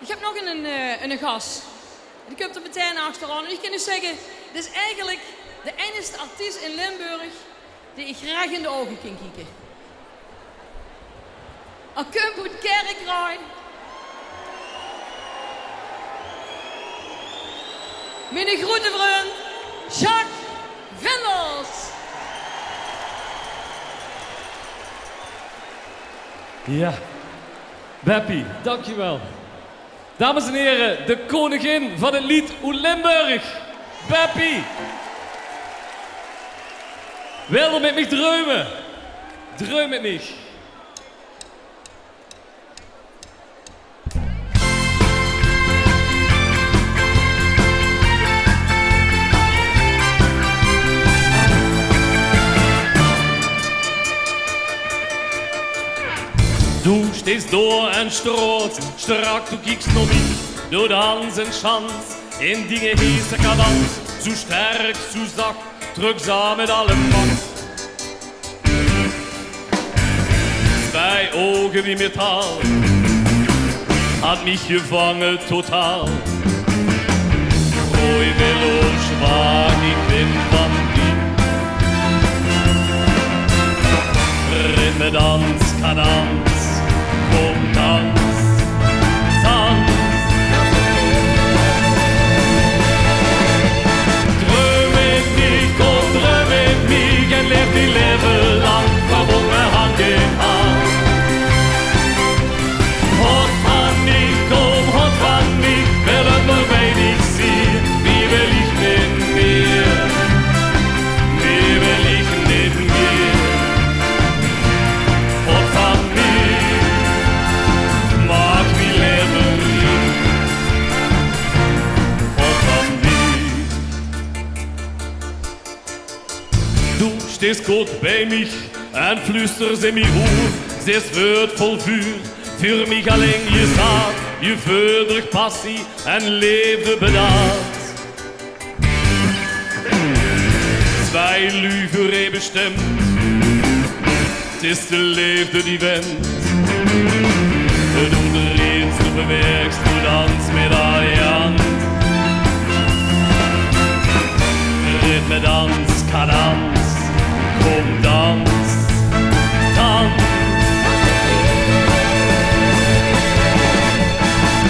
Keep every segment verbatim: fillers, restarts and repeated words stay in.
Ich höb nog ein, ein, eh, ein gas. Die kump d'r metein achteraon. En ich kan uch zègke, dit is eigelik de einigste artiest in Limburg dae ich graag in de ouge kan kieke. Hae kump oet Kirchroa. Miene groete vrund, Jacques Vendels. Ja, Beppie, dankjewel. Dames en heren, de koningin van het lied oet Limburg, Beppie. Wilt geer mit mich druime? Druim mit mich. Doe steis dao en straols, strak, doe kieks nao mich. Doe dans en sjans in diene heese cadans. Zoe sterk, zoe zach, trök ze aan mit alle mach. Twieë ouge wie metaal, haet mich gevange totaal. Gooj, wèl of zwaak, ich bin van die. Ritme, dans, cadans, kóm dans, dans. Druim mit mich, kóm druim mit mich en laef dien laeve lang verbónge hand in hand. Haod van mich, kóm, haod van mich, wil 't mer bie dich zeen, mie wil ich neet mieë, mie wil ich neet mieë. Haod van mich, maak mien laeve rein. Haod van mich. Doe steis kort bie mich en fluusters in mien oor. Zès wäörd vol vuur, veur mich allein gezaat. Geveul durch passie en leefde bedaad. Twieë luuj veur eeuwig besjtemp. 't Is de leefde die wint. Doe dreijs, doe beweegs, doe dans mit al dien hand. Ritme, dans, cadans, kóm dans, dans.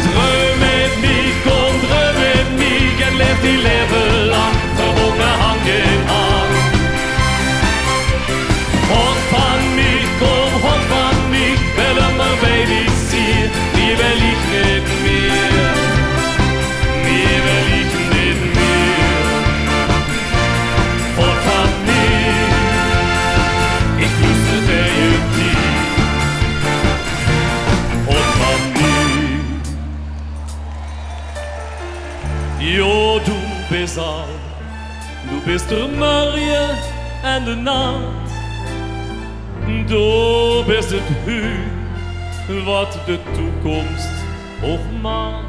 Druim mit mich, kóm druim mit mich en laef dien laeve lang verbónge hand in hand. Haod van mich, kóm, haod van mich, wil 't mer bie dich zeen, mie wil ich neet mieë, mie wil ich neet mieë. Haod van mich, ich fluuster taenge dich. Haod van mich. Jao, doe bis al, doe bis d'r mörge en de nacht. Doe bis 't huuj wat de toekóms ouch maakt.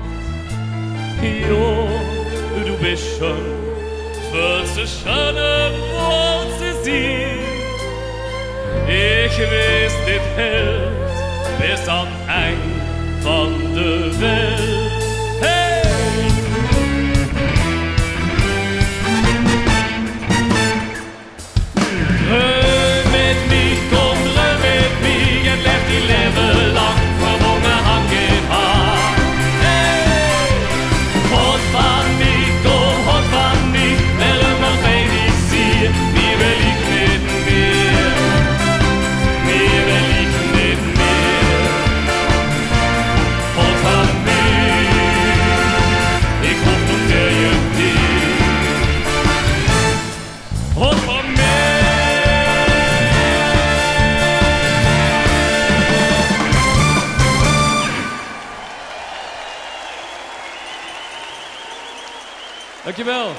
Jao, doe bis sjoen, väöl te sjoen óm waor te zeen. Ich weit, dit hilt bis aan 't enj van de welt. Hey! Druim mit mich, kóm druim mit mich en laef dien laeve lang verbónge hand in hand. Hey! Haod van mich, kóm, haod van mich, wil 't mer bie dich zeen, mie wil ich neet mieë, mie wil ich neet mieë. Haod van mich, ich hoof op dich. Haod van mich. Dankjewel.